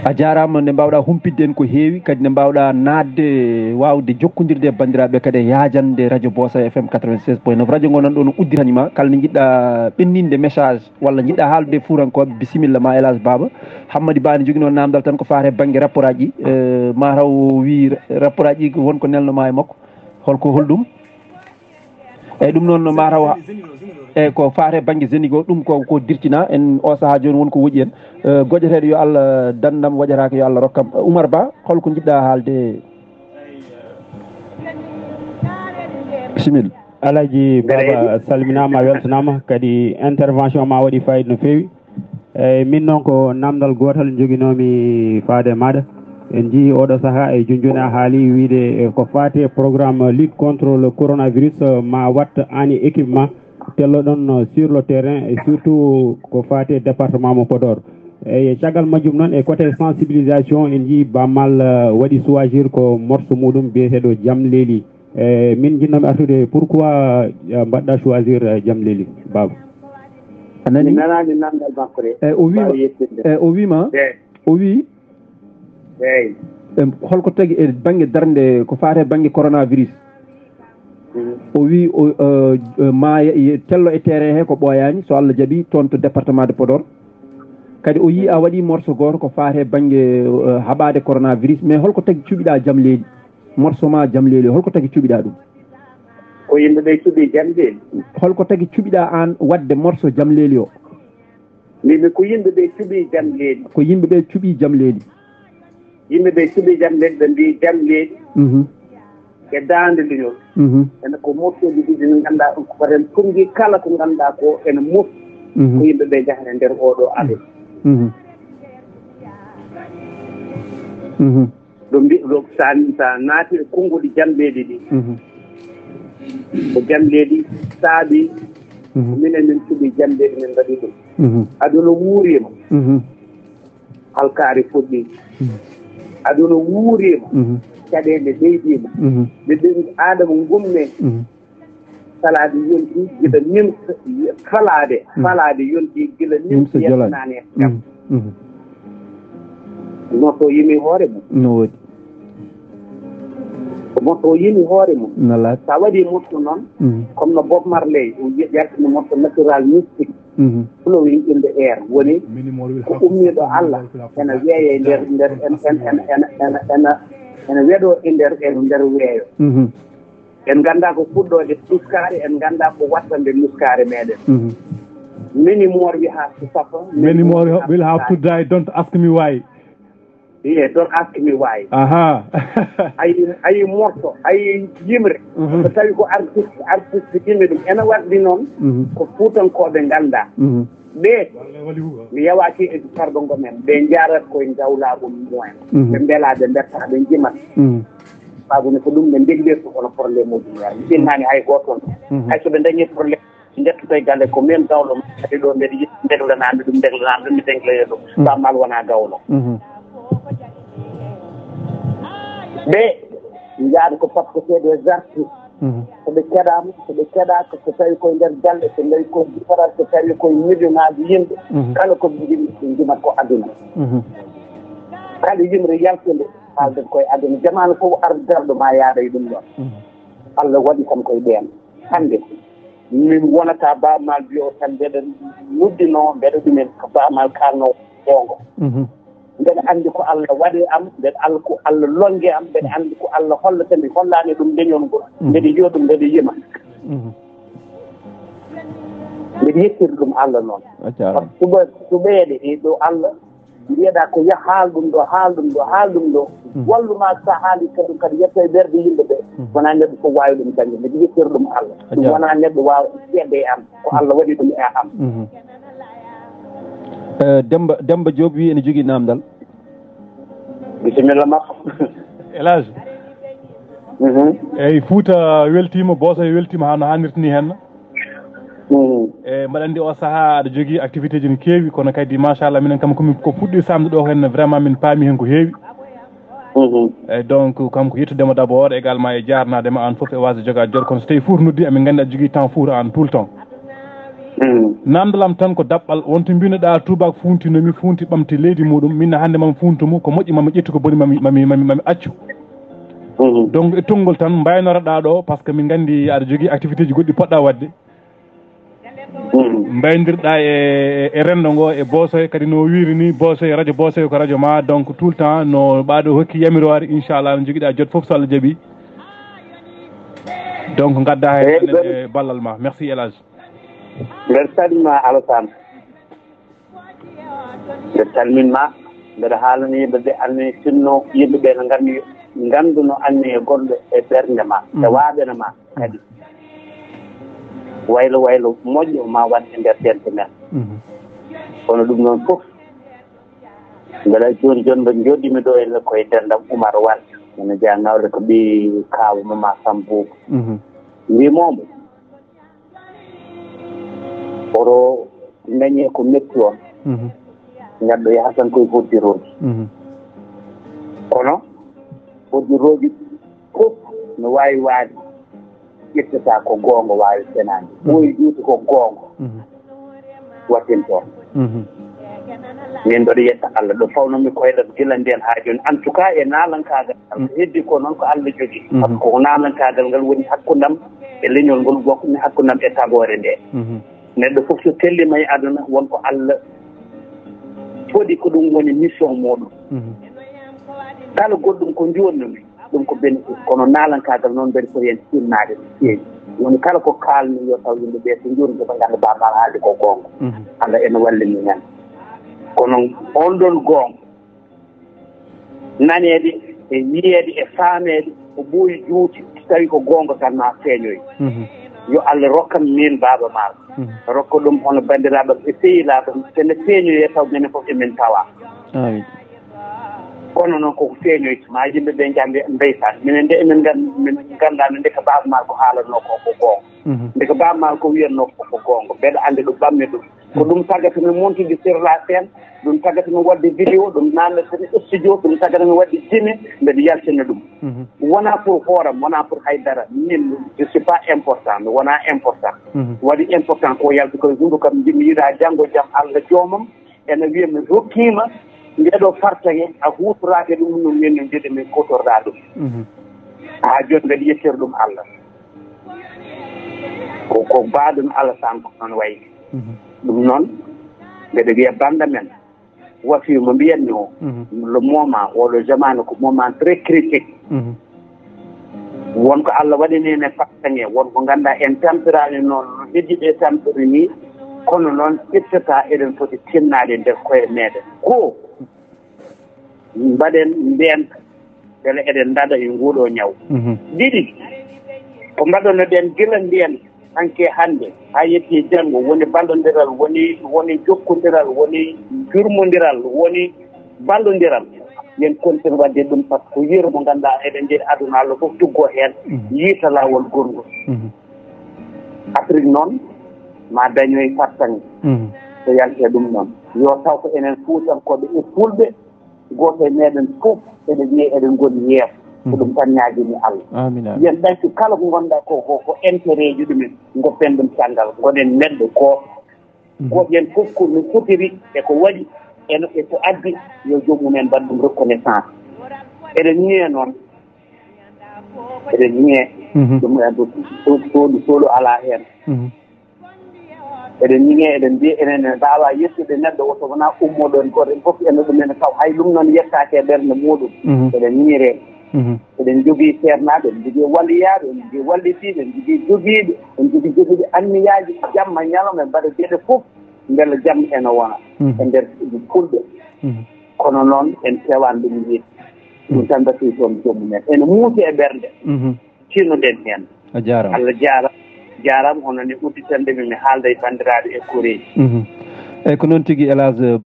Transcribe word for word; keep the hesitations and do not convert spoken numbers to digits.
A jaaraama, nde mbaawɗaa humpitde en ko heewi, kadi nde mbaawɗaa naatde, waawde jokkondirde e banndiraaɓe, kadi e yaajande radio Bosa F M quatre-vingt-seize point neuf. Radio ngo nan ɗo no uddirani ma, kala nde njiɗɗaa ɓenninde message walla njiɗɗaa haalde e fuurankooɓe, bisimilla ma, El Hadj Baba. Hammadi Ba ne joginoo naamndal tan ko faati e bannge rapport aji, eh, ma taw o wii rapport aji ko won ko nelno ma e makko. Holko, holɗum? Eyyi, ɗum noon no mataw, eyyi, ko faate bannge Zénith o, ɗum ko, ko dirtina en o sahaa jooni, won ko woƴi en. Eh, goƴeteeɗo, yo Allah dandam, waɗataake, yo Allah rokkam. Oumar Ba, holko njiɗɗaa haalde? Bisimilla. Alhaji Baba, salminaama, a weltanaama, kadi intervention ma waɗi fayida no feewi. Eyyi, min noon ko namdal gootal njoginoomi faade e maaɗa. En njiyii oɗo sahaa e junjune a haali wiide, eh, ko faati e programme lutte contre le coronavirus, eh, ma waɗ aan e équipe ma telloɗon, eh, sur le terrain et surtout ko faati e département mo Podor. Eyyi, caggal majjum noon e côté sensibilisation en njiyii Bamal, eh, waɗi choisir ko morceau muɗum biyeteeɗo Jam Leeli. Eh, min njiɗnoomi artude, pourquoi, eh, mbaɗɗa choisir, eh, Jam Leeli, Baba? A nani? Mi nanaani namdal makko de. Eh, o wiima, Baba yettirde. Eh, o wiima, Eyi. O wii, Eyi. Em, holko tagi e bannge darnde ko faati e bannge coronavirus? Mhm. O wii, o, eh, eh, ma ye-, ye-, tello e terrain he ko ɓooyaani, so Allah jaɓi, toon to département de Podor. Kadi o yii a waɗi morceau gooto ko faati e bannge, eh, haɓaade coronavirus, mais holko tagi cuɓiɗaa Jam Leeli? Morceau ma Jam Leeli o, holko tagi cuɓiɗaa ɗum? Ko yimɓe ɓe cuɓi Jam Leeli. Holko tagi cuɓiɗaa aan waɗde morceau Jam Leeli o? Mbimi ko yimɓe ɓe cuɓi Jam Leeli. Ko yimɓe ɓe cuɓi Jam Leeli. Yimɓe ɓe cuɓi Jam Leeli, ɓe mbii Jam Leeli. Mhm. E daande leñol. Mhm. Ene ko morceauji ɗiɗi ɗi ngannduɗaa ko ren tunngi kala ko ngannduɗaa ko ene mofti. Mhm. Ko yimɓe ɓe njahata e nder oɗo aɗo. Mhm. Mhm. Ɗo mbi-, ɗo sa, sa naati e konnguɗi Jam Leeli ɗi. Mhm. Ko Jam Leeli saabi, mhm, minen min cuɓi Jam Leeli, min mbaɗi ɗum. Mhm. Aduna wuuriima. Mhm. Halkaare fuɗɗii. Mhm. Aduna wuuriima. Mhm. Caɗeele ɓeydiima. Mhm. Ɓe ɓe Aadama ngumne. Mhm. Falaade yonti gila nimsa, falaade, mm, falaade yonti gila nimsa, nimsa jolaani. Yaltanaani e jam. Mm, mm. Morceau yimi hoore mum. No woodi. Ko morceau yimi hoore mum. No laati. Sa waɗi morceau noon, mm, comme no Bob Marley, o wi-, yaltini morceau natural mystique. Mhm. Flowing in the air, woni ko ummiiɗo Allah, ena weeya e nder, nder, en, en, ena weɗoo e nder, e nder weeyo. Mhm. En nganndaa ko fuɗɗoode nuskaare, en nganndaa ko wattande nuskaare meɗen. Mhm. Many more we have to suffer. Many more will have to die. Don't ask me why. Yeah, don't ask me why. Aha. Ayi, ayi morceau, ayi yimre. Mhm. So tawi ko artiste, artiste yimɓe ɗum. Ena waɗi noon, mhm, ko Fuutankooɓe nganndaa. Mhm. Ɓe, mi yawaaki e karɗo ngo men. Ɓe njaarat koye njawlaagu mumen. Mhm. Ɓe mbelaa, ɓe mbertaa, ɓe njimat. Mhm. Sabu ne ko ɗum ɓe ndeglirta kono problème uji mumen. Ɗinnaani hay gooto. Mhm. Hay so ɓe ndañi problème, njettoto e galle ko min gawlo, kadi ɗo mbeɗa yiɗi ndeglanaami ɗum, ndeglanaami ɗum, mi degloya ɗum. Mhm. Bammal wonaa gawlo. Mhm. Ɓe njaadi ko par ce que c'est des artistes. Mhm. So ɓe keɗaama, so ɓe keɗaaka, so tawi koye nder galle, so tawi koye différence, so tawi koye millionaaji yimɓe, mhm, kala ko ɓe njiɗi, ɓe njimat ko aduna. Mhm. Kala yimre yaltunde, haalden koye aduna. Jamaanu fof ar garɗo ma yaada e ɗum ɗon. Mhm. Allah waɗi kam koye ɓeen. Hannde, min wonata Baaba Maal mbiyo tan mbeɗa nuddinoo, mbeɗa ɗumen ko Baaba Maal kaalnoo goonga. Mhm. Mbeɗa anndi ko Allah waɗi am, mbeɗa Allah ko Allah lonngi am, mbeɗa anndi ko Allah hollata mi, hollaani ɗum leñol ngol. Mhm. Mbeɗa yiya ɗum, mbeɗa yima. Mhm. Mbeɗa yettiri ɗum Allah noon. A jaaraama. Par ce que suɓe-, suɓeeɗe ɗe ɗo Allah mbiyeɗaa ko yah haal ɗum ɗo, haal ɗum ɗo, haal ɗum ɗo. Mhm. Wallu ma so a haali kadi, kadi yetto e ɓerɗe yimɓe ɓe. Mhm. Wonaa neɗɗo fof waawi ɗum dañde. Mbeɗa yettiri ɗum Allah. A jaaraama. Ɗum wonaa neɗɗo waawa seedde e am. Ko Allah waɗi ɗum e am. Mhm. Eh, Demba, Demba Diop wi ene jogii namdal. Bisimilla makko. El Hadj. Mhm. Eyyi, Fouta weltiima, Boso e weltiima haa no haanirta ni henna. Mhm. E mbaɗa anndi o sahaa aɗa jogii activité ji no keewi, kono kadi machallah minen kam ko min, ko fuɗɗi samde ɗo henna, vraiment min paami heen ko heewi. Mhm. Eyyi, donc kam ko yettude ma d'abord également e jaarnaade ma aan fof e waasde jogaade joot, kono so tawi Fouta noddi amin nganndi aɗa jogii temps Fouta aan tout le temps. Namdalam tan ko daɓɓal, wonto mbinoɗa tubaak fuuntinomi, fuunti ɓamti leydi muɗum, min hannde mami fuuntu mo, ko moƴƴi mami ƴettu, ko boni mami, mami, mami, mami accu. Donc e tonngol tan mbaynoraɗa ɗo, par ce que min nganndi aɗa jogii activité ji goɗɗi poɗɗa waɗde. Mbayndirɗa e, e renndo ngo e Boosoy, kadi no wiiri ni Boosoy, radio Boosoy ko radio ma, donc tout le temps no ɓaɗo hokki yamiroore, inchallah no jogiɗa jot fof so Allah jaɓi. Donc ngadda hay e ballal ma. Merci El Hadj. Mbeɗa salmina Alassane. Mbeɗa salmina ma. Mbeɗa haalana yimɓe ɓe anniye sinno yimɓe ɓe no nganndi, ngannduno anniye gonɗo e ɓernde ma e waaɓe no ma kadi. Waylo waylo moƴƴo ma waɗ e nder dente men. Kono ɗum noon fof mbeɗa jooni jooni mbeɗa jooɗimi ɗo e koye denndam Oumar Wal, ene jeya ngawle ko ɓi kaawa mama Sambuuba. Mbimomo oto dañi ko metti on. Neɗɗo yaha tan koye hoddirooji. Kono hoddirooji fof no waawi waade ƴettata ko goonga waawi fenaande. Ɓooyi juuti ko goonga wattinto. Min mbeɗa yetta Allah ɗo fawnomi koyɗam gila ndeen haa jooni, en tout cas e naalankaagal. Heddi ko noon ko Allah jogi, par ce que ko naalankaagal ngal woni hakkundam e leñol ngol, woni hakkundam e tagoore nde. Neɗɗo fof so tellima e aduna won ko Allah fodi, ko ɗum woni mission muɗum. Kala goɗɗum ko jonnumi ɗum ko bénéfice, kono naalankaagal noon mbeɗa foti heen tinnaade no feewi. Woni kala ko kaalmi yo taw yimɓe ɓe so njoni ko ɓe ngannda Baaba Maal haalde ko goonga. Allah ene wallini men. Kono on ɗon goonga naneede e yiyeede e faameede ko ɓooyi juuti, tawi ko goonga tan ma feeñoy. Yo Allah rokkam min Baaba Maal, rokka ɗum hono banndiraaɓe e sehilaaɓe, so ne feeñoye taw minen fof emin tawa. Amin. Kono noon koko feeñoyta ma yimɓe ɓe njande ndeysaan, minen nde emin ngan- min nganndaano nde ko Baaba Maal ko haalanno ko ko goonga. Nde ko Baaba Maal ko wiyatno ko ko goonga, mbeɗa anndi ɗum, ɓammi ɗum. Ko ɗum tagata min montude sur la scène, ɗum tagata min waɗde vidéo, ɗum naatnata min studio, ɗum tagata min waɗde jime, mbeɗa yaltina ɗum. Wonaa pour hooram, wonaa pour haydara, min je suis pas important, mi wonaa important. Waɗi important ko yalti koye hunndu kam, mbiɗa yiɗa janngo jam Allah joomam ene wiya mi rokkiima ndeɗo fartaŋe, a huutoraake ɗum, ɗum min no mbiɗa min kuutorɗa ɗum. Haa jooni mbeɗa yettir ɗum Allah. Ko, ko mbaɗum Alassane ko noon wayi. Ɗum noon mbeɗa wiya bannda men, wasiyu mo mbiyatmi o, le moment, oɗo jamaanu ko moment très critique. Won ko Allah waɗani en e fartaŋe, won ko ngannduɗaa en tampiraani noon no heddiiɓe tampiri ni, kono noon ittata eɗen foti tinnaade nder koye meɗen. Ko mbaɗen ndeenka mbele eɗen ndaɗa e nguuɗo ñaw. Ɗiɗi, ko mbaɗonoɗen gila ndeenka hanke hannde haa yetti janngo, woni ballondiral, woni, woni jokkondiral, woni jurmondiral, woni ballondiral. Yen kontin waɗde ɗum, par ce que ko yeru mo ngannduɗaa eɗen njeɗi aduna, Allah fof tuggo heen, yiita laawol gongol. Afrik noon ma dañoy fartaŋe. So yaltee ɗum noon, yo taw ko enen Fuutankooɓe e Fulɓe, gooto e meɗen fof eɗen wiya eɗen ngoni yeeso. Ko ɗum tan ñaagimi Allah. Amin, amin. Yen ɗaccu kala ko ngonɗaa ko, ko, ko intérêt ji ɗumen, ngoppen ɗum caggal, ngoɗen neɗɗo gooto. Gooto heen fof ko no fotiri e ko waɗi, e no, e ko addi, yo joomum en mbaɗ ɗum reconnaissance. Eɗen ñiiya noon, eɗen ñiiya. Ɗum, ɗum, ɗum, ɗum alaa heen. Eɗen ñiiya, eɗen mbiya enen ene mbaawa yettude neɗɗo o so wonaa ummoɗo en gooto, en fof ene ɗum ene taw, hay ɗum noon yettaaki e ɓernde muɗum. Eɗen ñiire. Eɗen njogii seernaaɓe, eɗen njogii walliyaaɓe, eɗen njogii wallitiiɓe, eɗen njogii jogiiɓe, eɗen njogii jogiiɓe anniyaaji, jamma ñalawma, ɓe mbaɗa geɗe fof, mbela jam ene wona e nder Fulɓe. Kono noon, en keewaani ɗum yiide. Ɗum tan mbasii toon joomum en. Ene muusi e ɓernde. Tinnoɗen heen. A jaaraama. Allah jaara-, jaaraama, hono ni udditanɗe mi, mi haalda e banndiraaɓe e koreeji. Eyyi, ko noon tigi, El Hadj.